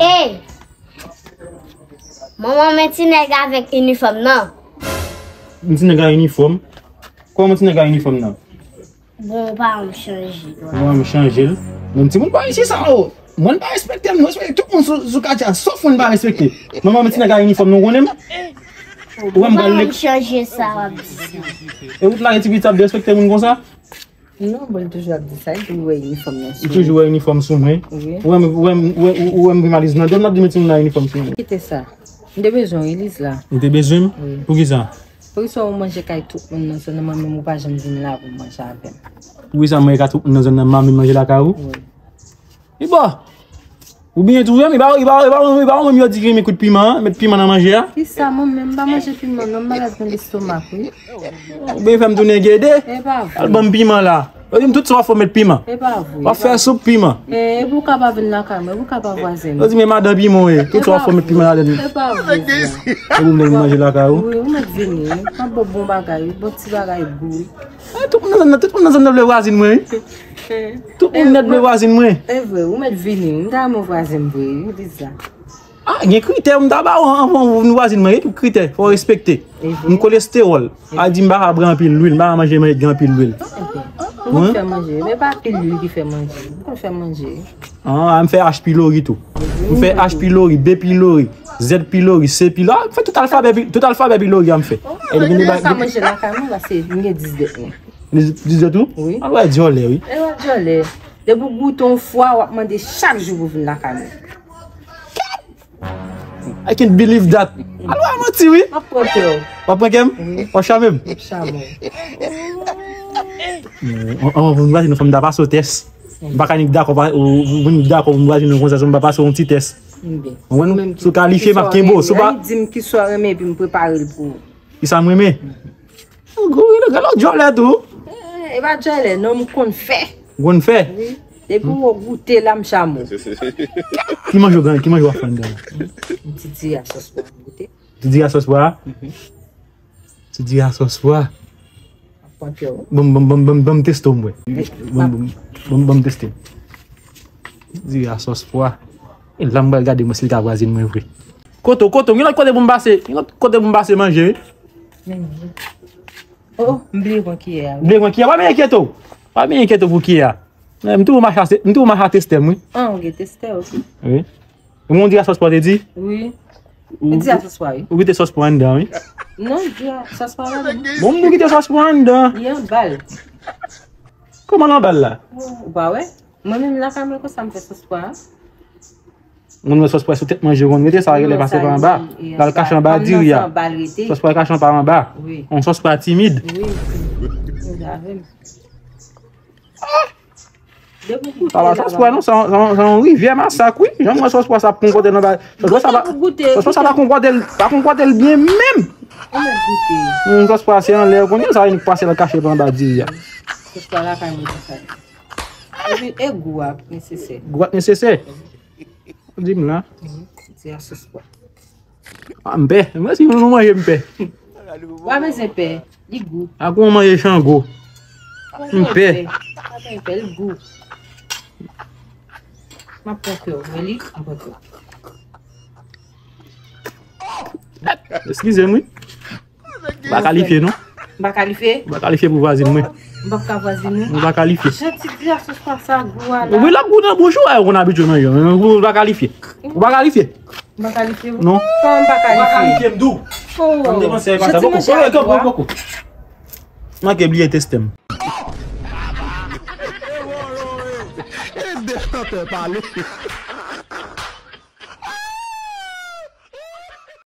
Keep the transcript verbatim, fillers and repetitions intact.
Ey! Manman, men ti nèg avèk inifòm nan. Men ti nèg a inifòm? Kòman ti nèg a inifòm nan? Bon, ou pa wè m chanje. Ou pa wè m chanje l? Men timoun pa isi sa, o. Mwen pa respekte m, mwen respekte tout moun sou, sou katye a, sòf mwen pa respekte. Manman, men ti nèg a inifòm nan, ou konnen m? Ou wè m pral lek- chanje sa, w ap di sa. E ou t lage ti pitit ap derespekte moun konsa? Non, bon, li toujou ap di sa, li toujou wè inifòm nan sou mwen. Li toujou wè inifòm sou mwen. Wi. Ou wè m, ou wè m, ou wè, ou wè m gen valiz nan do m, l ap di m timoun nan inifòm sou mwen. Kite sa. M te bezwen w wi, Lizla. Ou te bezwen m? Wi. Poukisa? Poukisa w manje kay tout moun nan zòn nan, mwen menm ou pa janm vin la pou w manje avè m? Poukisa m manje kay tout moun nan zòn nan, m pa vin manje lakay ou? Wi. Li bon. Ou byen tou, wi, e pa, e pa, e pa, e pa ou menm yo di ki renmen kout piman an, met piman nan manje a? Kisa, mwen menm, m pa manje piman, non, m malad nan lestomak, wi. Ou byen fè m tounen gede? E pa vre. Al ban m piman la. Yo di m tout sa w ap fè w met piman. E pa vre. W ap fè soup piman. E, e pou w ka pa vin lakay mwen, e pou w ka pa vwazen. Yo di men madan piman w ye, tout sa w ap fè w met piman ladan. E pa vre, sa. E pou m vin manje lakay ou? Wi, ou mèt vini, wi. M ap ba w bon bagay, wi, bon ti bagay gou, wi. Eh, tout moun nan zòn nan, tout moun nan zòn nan vle vwazin mwen, wi. Tout moun nèt vle vwazin mwen. E vre, ou mèt vini, wi. M ta renmen w vwazin m vre, wi, Lizla. Ah, gen kritè, m ta ba w anvan w vin vwazin mwen, gen tout kritè, fò w respekte. E vre. M kolestewòl. A di m pa ka bwè anpil lwil, m pa ka manje manje ki gen anpil lwil. Ou konn fè manje, men pa anpil lwil ki fè manje. Ou konn fè manje. Ah, m fè H pilori tou. M fè H pilori, B pilori, Z pilori, C pilori. Ah, m fè tout alfabè, pi- tout alfabè pilori a m fè. E gen de sa manje lakay mwen, paske m gen dis dèt mwen. Dis dèt ou? Wi. Al wè dyòlè, wi. E wè dyòlè. Depi w goute yon fwa, w ap mande chak jou pou vin lakay mwen. I can't believe that. Al wè manti, wi. M ap pran kè w. W ap pran kè m? Wi. W ap chame m? M ap chame w. An, an, pou m vwazin nou, fò m ta pase w tès. M pa ka nik dakò, pa- ou- pou m nik dakò pou m vwazin nou konsa, san m pa pase w yon ti tès. Ou konprann? Si w kalifye, m ap kenbe w. Si w pa di m kisa w renmen, epi m prepare l pou ou. Kisa m renmen? Gwo, gade lòt dyòlè tou. Eh, e pa dyòlè, non, m konn fè. Ou konn fè? Wi. Depi w goute la, m chame w. Ki manje w gen, ki manje w ap fè anndan la? Ti diri a sòs pwa, goute. Ti diri a sòs pwa? Mhm. Ti diri a sòs pwa. Ap pran kè w. Bon, bon, bon, bon, bon, teste w, m wè. Bon, bon, bon, bon, teste. Ti diri a sòs pwa. E la, m pral gade mwen si l ka vwazin mwen vre. Kote w, kote w, gen lòt kote pou m pase, gen lòt kote pou m pase manje, wi. Men, oh, m bliye pran kiyè a. Bliye pran kiyè, pa menm enkyete w. Pa menm enkyete w pou kiyè a. Men, m toujou mache a, m toujou mache a testè m, wi. Ah, ou gen testè, ok. Wi. Ou di a sòs pwa te di? Wi. Ou di a sòs pwa, wi. Ou kite sòs pwa anndan, wi. Non, di a sòs pwa la, non. Bon, m di w kite sòs pwa anndan. Li anba l. Kòman l anba l la? Ou pa wè? Mwen menm lakay mwen konsa m fè sòs pwa a. Moun wè sòs pwa sou tèt manje, konn rete sa rele pase pa anba. L al kache anba diri a. Sòs pwa kache anba anba. Wi. Yon sòs pwa timid. Wi. Ou avè m. Depi w goute la. Sa pa sòs pwa non, sa, sa, sa yon rivyè masak, wi. Jan m wè sòs pwa sa ap konpòte l anba. Sòs pwa sa pa, sòs pwa sa pa konpòte l, pa konpòte l byen menm. Ou mèt goute. Hmm, sòs pwa se anlè, ou konnen sa vin pase l kache pa anba diri a. Sòs pwa lakay mwen konsa. Epi, e gou a nesesè. Gou a nesesè. Di m la. Mhm. Ti a sòs pwa. Ah, m pè. Mwen si nou manje m pè. W a bezwen pè. Li gou. Ak ou manje chango. M pè. W a bezwen pè, li gou. M ap pran kè w, men li, m ap pran kè w. Eskize m, wi. M pa kalifye, non. M pa kalifye? M pa kalifye pou vwazin mwen. M p ap ka vwazin ou. M pa kalifye. Jan ti diri a sòs pwa sa gou a la. Wi, l ap gou nan bouch ou, ou konn abitye manje. Ou pa kalifye. Ou pa kalifye. M pa kalifye, wi. Non. Kòman m pa kalifye? Ou pa kalifye, m di w. Oh. An depanse pa sa. Poko, poko, poko. Manke bliye teste m. E de chantè pale.